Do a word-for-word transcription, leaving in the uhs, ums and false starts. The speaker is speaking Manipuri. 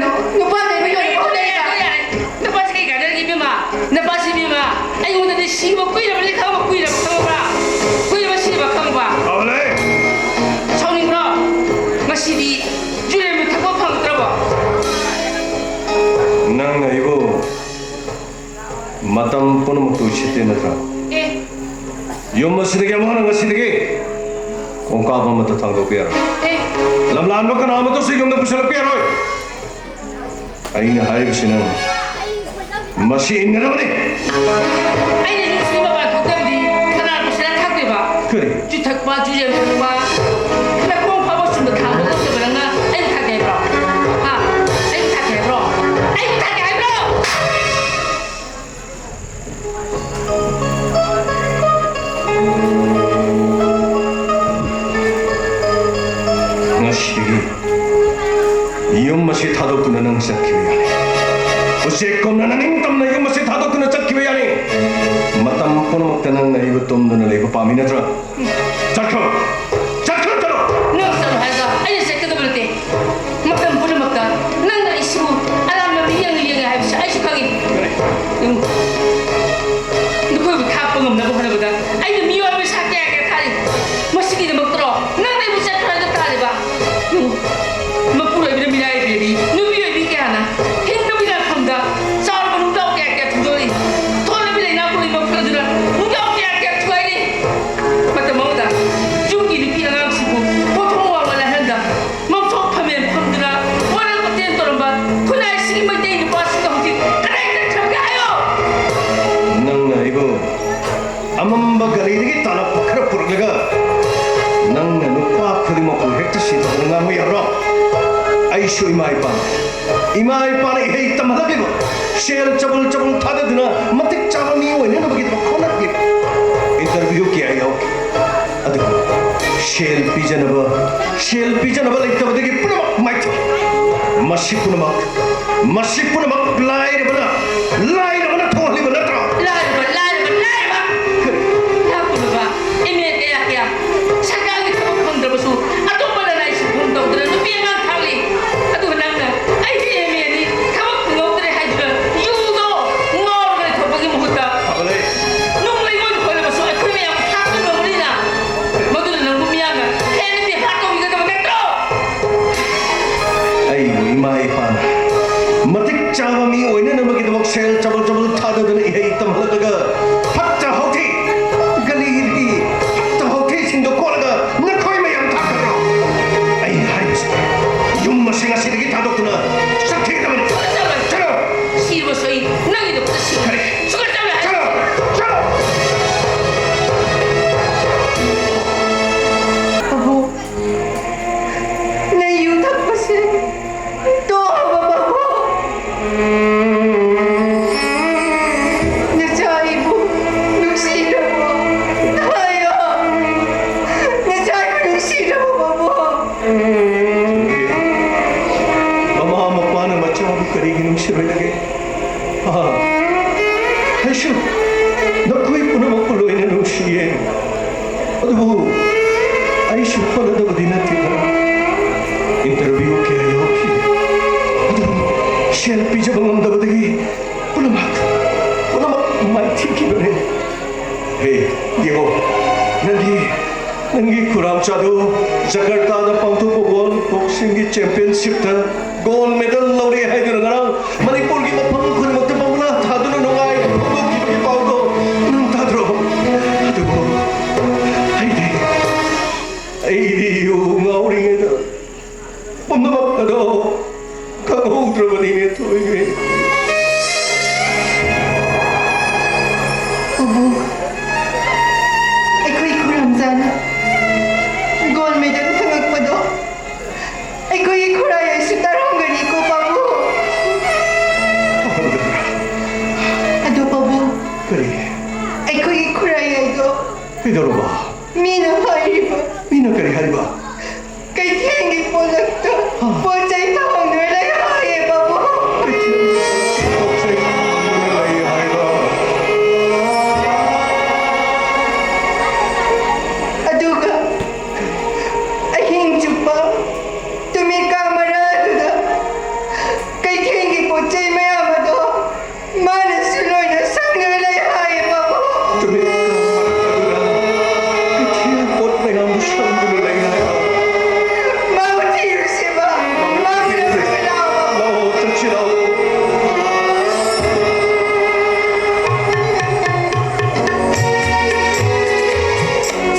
ꯅꯨꯄꯥ ꯂꯩꯕ ꯌꯣꯟꯕ ꯐꯥꯎ ꯂꯩꯕ꯫ ꯌꯥꯔꯦ, ꯌꯥꯔꯦ꯫ ꯅꯨꯄꯥꯁꯤ ꯀꯩ ꯀꯥꯟꯅꯔꯤꯒꯦ, ꯏꯕꯦꯝꯃ? ꯅꯨꯄꯥꯁꯤ, ꯏꯕꯦꯝꯃ, ꯑꯩꯉꯣꯟꯗꯗꯤ ꯁꯤꯕ ꯀꯨꯏꯔꯕꯅꯤ, ꯈꯪꯉꯕ? ꯀꯨꯏꯔꯕ, ꯈꯪꯉꯕ? ꯀꯨꯏꯔꯕ ꯁꯤꯕ, ꯈꯪꯉꯕ? ꯕꯥꯕꯨꯂꯩ! ꯁꯥꯎꯅꯤꯡꯕ꯭ꯔꯣ? ꯉꯁꯤꯗꯤ ꯖꯨꯔꯦꯟꯕꯨ ꯊꯛꯄ ꯐꯪꯉꯛꯇ꯭ꯔꯕꯣ? ꯅꯪꯅ ꯑꯩꯕꯨ ꯃꯇꯝ ꯄꯨꯝꯅꯃꯛꯇ ꯎꯁꯤꯠꯇꯦ ꯅꯠꯇ꯭ꯔꯥ? ꯑꯦ꯫ ꯌꯨꯝ ꯑꯁꯤꯗꯒꯤ ꯑꯃꯨꯛ ꯍꯟꯅ ꯉꯁꯤꯗꯒꯤ ꯈꯣꯡꯀꯥꯞ ꯑꯃꯠꯇ ꯊꯥꯡꯗꯣꯛꯄ ꯌꯥꯔꯣꯏ꯫ ꯑꯦ꯫ ꯂꯝꯂꯥꯟꯕ ꯀꯅꯥ ꯑꯃꯠꯇꯁꯨ ꯌꯨꯝꯗ ꯄꯨꯁꯤꯜꯂꯛꯄ ꯌꯥꯔꯣꯏ꯫ ꯑꯩꯅ ꯍꯥꯏꯔꯤꯕꯁꯤ ꯅꯪ ꯃꯁꯤ ꯏꯟꯒꯗꯕꯅꯤ꯫ ꯑꯩꯅ ꯌꯨꯝꯁꯤꯒꯤ ꯃꯄꯥꯟ ꯊꯣꯛꯇꯕꯗꯤ ꯀꯅꯥꯅ ꯄꯩꯁꯥ ꯊꯥꯛꯇꯣꯏꯕ? ꯀꯔꯤ? ꯆꯨꯊꯛꯄ, ꯆꯨꯖꯦꯜ ꯊꯛꯄ, ꯅꯈꯣꯡ ꯐꯥꯎꯕ ꯆꯨꯝꯅ ꯊꯥꯡꯕ ꯉꯝꯗꯕ ꯅꯪꯅ ꯑꯩꯕꯨ ꯊꯥꯛꯀꯦ ꯍꯥꯏꯕ꯭ꯔꯣ? ꯍꯥ? ꯑꯩꯕꯨ ꯊꯥꯛꯀꯦ ꯍꯥꯏꯕ꯭ꯔꯣ? ꯑꯩꯕꯨ ꯊꯥꯛꯀꯦ ꯍꯥꯏꯕ꯭ꯔꯣ? ꯉꯁꯤꯗꯒꯤ ꯌꯨꯝ ꯑꯁꯤ ꯊꯥꯗꯣꯛꯇꯨꯅ ꯅꯪ ꯆꯠꯈꯤꯕ ꯌꯥꯅꯤ꯫ ꯎꯆꯦꯛꯀꯨꯝꯅ ꯅꯅꯤꯡꯇꯝꯅ ꯌꯨꯝ ꯑꯁꯤ ꯊꯥꯗꯣꯛꯇꯨꯅ ꯆꯠꯈꯤꯕ ꯌꯥꯅꯤ꯫ ꯃꯇꯝ ꯄꯨꯝꯅꯃꯛꯇ ꯅꯪꯅ ꯑꯩꯕꯨ ꯇꯨꯝꯗꯨꯅ ꯂꯩꯕ ꯄꯥꯝꯃꯤ ꯅꯠꯇ꯭ꯔꯥ? ꯆꯠꯈ꯭ꯔꯣ! ꯆꯠꯈ꯭ꯔꯣ, ꯆꯠꯂꯣ! ꯅꯪ ꯆꯠꯂꯣ ꯍꯥꯏꯔꯒ ꯑꯩꯅ ꯆꯠꯀꯗꯕ ꯅꯠꯇꯦ꯫ ꯃꯇꯝ ꯄꯨꯝꯅꯃꯛꯇ ꯅꯪꯅ ꯑꯩꯁꯤꯕꯨ ꯑꯔꯥꯟꯕ ꯃꯤꯠꯌꯦꯡꯅ ꯌꯦꯡꯉꯦ ꯍꯥꯏꯕꯁꯤ ꯑꯩꯁꯨ ꯈꯪꯉꯤ꯫ ꯎꯝ꯫ ꯅꯈꯣꯏꯕꯨ ꯊꯥꯛꯄ ꯉꯝꯅꯕ ꯍꯣꯠꯅꯕꯗ ꯑꯩꯅ ꯃꯤꯑꯣꯏꯕ ꯁꯥ ꯀꯌꯥ ꯀꯌꯥ ꯊꯥꯔꯤ꯫ ꯃꯁꯤꯒꯤꯗꯃꯛꯇꯔꯣ ꯅꯪꯅ ꯑꯩꯕꯨ ꯆꯠꯈ꯭ꯔꯣ ꯍꯥꯏꯅ ꯇꯥꯔꯤꯕ? ꯎꯝ꯫ ꯃꯄꯨꯔꯣꯏꯕꯅ ꯃꯤꯔꯥꯏꯕꯤꯔꯗꯤ ꯅꯨꯄꯤ ꯑꯣꯏꯕꯤ ꯀꯌꯥꯅ ꯍꯤꯡꯅꯕꯒꯤ ꯂꯥꯟꯐꯝꯗ ꯆꯥꯎꯔꯕ ꯅꯨꯡꯖꯥꯎ ꯀꯌꯥ ꯀꯌꯥ ꯊꯨꯡꯗꯣꯛꯏ꯫ ꯊꯣꯛꯂꯕꯤ ꯂꯩꯅꯥ ꯄꯨꯝꯅꯃꯛ ꯐꯗꯨꯅ ꯅꯨꯡꯖꯥꯎ ꯀꯌꯥ ꯀꯌꯥ ꯊꯨꯒꯥꯏꯔꯤ꯫ ꯃꯇꯝ ꯑꯃꯗ ꯌꯨꯝꯒꯤ ꯅꯨꯄꯤ ꯑꯉꯥꯡꯁꯤꯡꯕꯨ ꯄꯣꯠꯊꯣꯛ ꯋꯥꯡꯃ ꯂꯥꯏꯍꯟꯗ ꯃꯝꯊꯣꯛ ꯐꯝꯃꯦꯟ ꯐꯝꯗꯨꯅ ꯋꯥꯔꯛ ꯋꯥꯇꯦꯟ ꯇꯧꯔꯝꯕ ꯈꯨꯟꯅꯥꯏꯁꯤꯒꯤ ꯃꯩꯇꯩ ꯅꯨꯄꯥꯁꯤꯡꯗꯣ ꯍꯧꯖꯤꯛ ꯀꯗꯥꯏ ꯆꯠꯈ꯭ꯔꯕꯒꯦ ꯍꯥꯏꯌꯣ? ꯅꯪꯅ ꯑꯩꯕꯨ ꯑꯃꯝꯕ ꯒꯂꯤꯗꯒꯤ ꯇꯥꯜꯂꯛꯄ ꯈꯔ ꯄꯨꯔꯛꯂꯒ ꯅꯪꯅ ꯅꯨꯄꯥ ꯈꯨꯗꯤꯡꯃꯛꯄꯨ ꯍꯦꯛꯇ ꯁꯤꯊꯗꯅ ꯉꯥꯡꯕ ꯌꯥꯕ꯭ꯔꯣ? ꯑꯩꯁꯨ ꯏꯃꯥ ꯏꯄꯥ, ꯏꯃꯥ ꯏꯄꯥꯅ ꯏꯍꯩ ꯇꯝꯍꯜꯂꯛꯂꯤꯕ, ꯁꯦꯜ ꯆꯕꯨꯜ ꯆꯕꯨꯜ ꯊꯥꯗꯗꯨꯅ ꯃꯇꯤꯛ ꯆꯥꯕ ꯃꯤ ꯑꯣꯏꯅꯅꯕꯒꯤꯗꯃꯛ ꯍꯣꯠꯅꯈꯤ꯫ Interview ꯀꯌꯥ ꯌꯥꯎꯈꯤ꯫ ꯑꯗꯨꯕꯨ ꯁꯦꯜ ꯄꯤꯖꯅꯕ, ꯁꯦꯜ ꯄꯤꯖꯅꯕ ꯂꯩꯇꯕꯗꯒꯤ ꯄꯨꯝꯅꯃꯛ ꯃꯥꯏꯊꯤ꯫ ꯃꯁꯤ ꯄꯨꯝꯅꯃꯛ, ꯃꯁꯤ ꯄꯨꯝꯅꯃꯛ ꯂꯥꯏꯔꯕꯅ, ꯂꯥꯏꯔꯕꯅ ꯊꯣꯛꯍꯜꯂꯤꯕ ꯅꯠꯇ꯭ꯔꯣ? ꯂꯥꯏꯔꯕ, ꯂꯥꯏꯔꯕ, ꯂꯥꯏꯔꯕ! ꯀꯔꯤ? ꯏꯅꯥꯛ ꯈꯨꯜꯂꯕ, MLA ꯀꯌꯥ ꯀꯌꯥ, ꯁꯔꯀꯥꯔꯒꯤ ꯊꯕꯛ ꯐꯪꯗ꯭ꯔꯕꯁꯨ ꯑꯇꯣꯞꯄ ꯂꯅꯥꯏ ꯁꯤꯟꯐꯝ ꯇꯧꯗꯅ ꯅꯨꯄꯤ ꯑꯉꯥꯡ ꯊꯥꯛꯂꯤ꯫ ꯑꯗꯨꯒ ꯅꯪꯅ ꯑꯩꯒꯤ ꯀꯔꯤꯒꯤ ꯅꯨꯡꯁꯤꯔꯣꯏꯗꯒꯦ? ꯑꯥ, ꯑꯩꯁꯨ ꯅꯈꯣꯏ ꯄꯨꯝꯅꯃꯛꯄꯨ ꯂꯣꯏꯅ ꯅꯨꯡꯁꯤꯌꯦ꯫ ꯑꯗꯨꯕꯨ ꯑꯩꯁꯨ ꯍꯣꯠꯅꯗꯕꯗꯤ ꯅꯠꯇꯦꯗꯅ꯫ Interview ꯀꯌꯥ ꯌꯥꯎꯈꯤ꯫ ꯑꯗꯨꯕꯨ ꯁꯦꯜ ꯄꯤꯖꯕ ꯉꯝꯗꯕꯗꯒꯤ ꯄꯨꯝꯅꯃꯛ, ꯄꯨꯝꯅꯃꯛ ꯃꯥꯏꯊꯤꯈꯤꯕꯅꯦ꯫ ꯍꯦ, ꯌꯦꯡꯉꯣ, ꯅꯪꯒꯤ, ꯅꯪꯒꯤ ꯈꯨꯔꯥꯝꯆꯥꯗꯨ ꯖꯀꯔꯇꯥꯗ ꯄꯥꯡꯊꯣꯛꯄ World Boxingꯒꯤ Championshipꯇ gold medal ꯂꯧꯔꯦ ꯍꯥꯏꯗꯨꯅ ꯉꯔꯥꯡ ꯃꯅꯤꯄꯨꯔꯒꯤ ꯃꯐꯝ ꯈꯨꯗꯤꯡꯃꯛꯇ ꯃꯪꯂꯥ ꯊꯥꯗꯨꯅ ꯅꯨꯡꯉꯥꯏꯕ ꯐꯣꯡꯗꯣꯛꯈꯤꯕꯒꯤ ꯄꯥꯎꯗꯣ ꯅꯪ ꯇꯥꯗ꯭ꯔꯣ? ꯑꯗꯨꯕꯨ ꯑꯩꯗꯤ, ꯑꯩꯗꯤ ꯌꯨ ꯉꯥꯎꯔꯤꯉꯩꯗ ꯄꯨꯝꯅꯃꯛ ꯑꯗꯣ ꯈꯪꯍꯧꯗ꯭ꯔꯕꯅꯤꯅꯦ, ꯊꯣꯏꯈ꯭ꯔꯦ꯫ ꯄꯥꯕꯨꯡ, ꯑꯩꯈꯣꯏ ꯈꯨꯔꯥꯝꯆꯥꯅ gold medal ꯐꯪꯉꯛꯄꯗꯣ ꯑꯩꯈꯣꯏꯒꯤ ꯈꯨꯔꯥꯏ ꯑꯩꯁꯨ ꯇꯥꯔꯝꯒꯅꯤꯀꯣ, ꯄꯥꯕꯨꯡ꯫ ꯇꯥꯔꯝꯒꯗ꯭ꯔꯥ? ꯑꯗꯣ, ꯄꯥꯕꯨꯡ, ꯀꯔꯤ? ꯑꯩꯈꯣꯏꯒꯤ ꯈꯨꯔꯥꯏ ꯑꯩꯗꯣ ꯀꯩꯗꯧꯔꯕ?